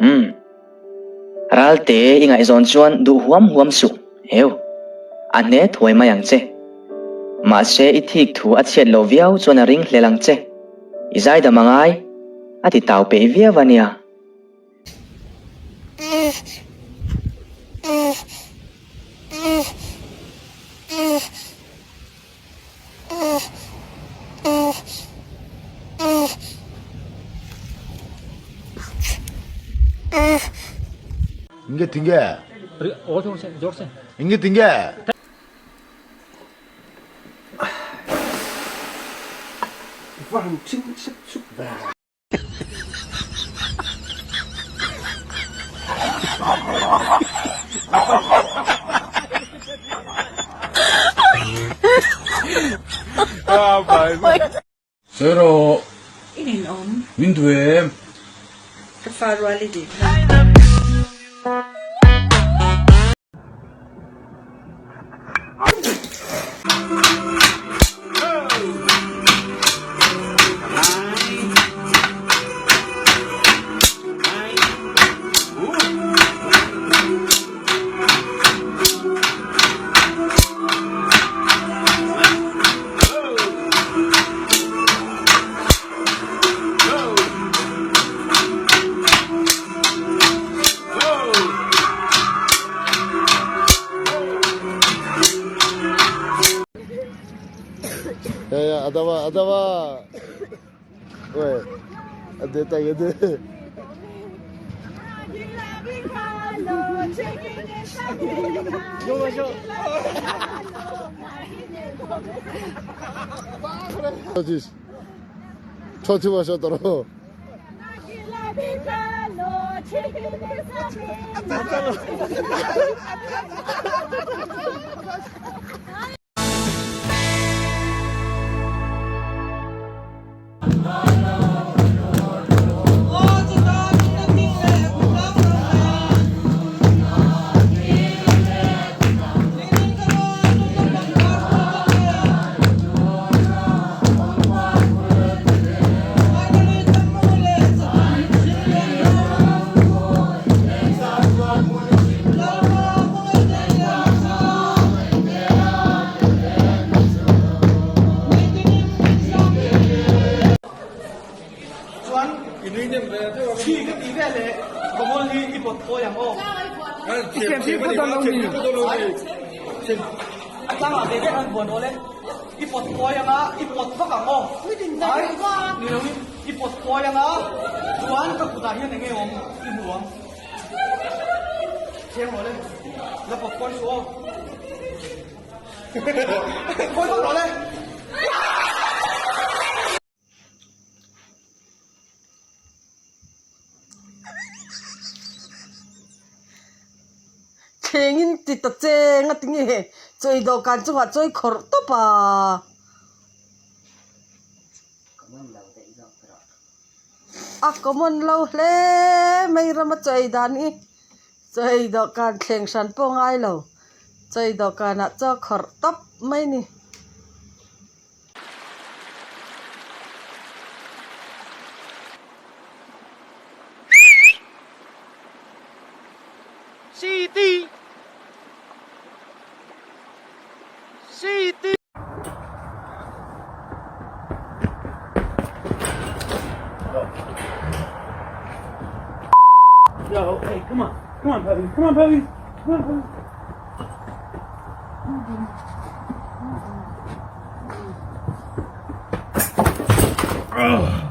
Umm. Ralte i ngaihzawn chuan duh huam huam suh, heu. A hne thuai mai ang che. Mahse i thik thu a chhiat loh viau chuan a ring hlel ang che. I zaidam a ngai, a ti tau peih viau a nia. Nge tinge? Nge tinge? Sawi rawh. I ninawm. Min duh em? Ka fa rual i tih kha. Adama adama. Weh. Ada tak ada. Chuan thi ka tih vel leh ka mawl hi i pawt phawi ang aw. A tlangah ve vek an buan awl e. I pawt phawi ang a, i pawt vak ang aw. Ai, ni lo in i pawt phawi ang a, chuan ka kutah hian enge awm i hmu ang. Thiang awl e, la pawt phawi suh aw. Phawi vak rawh le. Thleng in ti ta cheng a tinge chawi dawhkan chungah chawi khawrh tawp a. A common lo hle mai rama chawi dan hi chawi dawhkan thleng hran pawh ngai lo chawi dawhkanah chaw khawrh tawp mai a ni. City City Yo, hey, come on. Come on, puppy. Come on, puppy. Come on, puppy. Come on, puppy.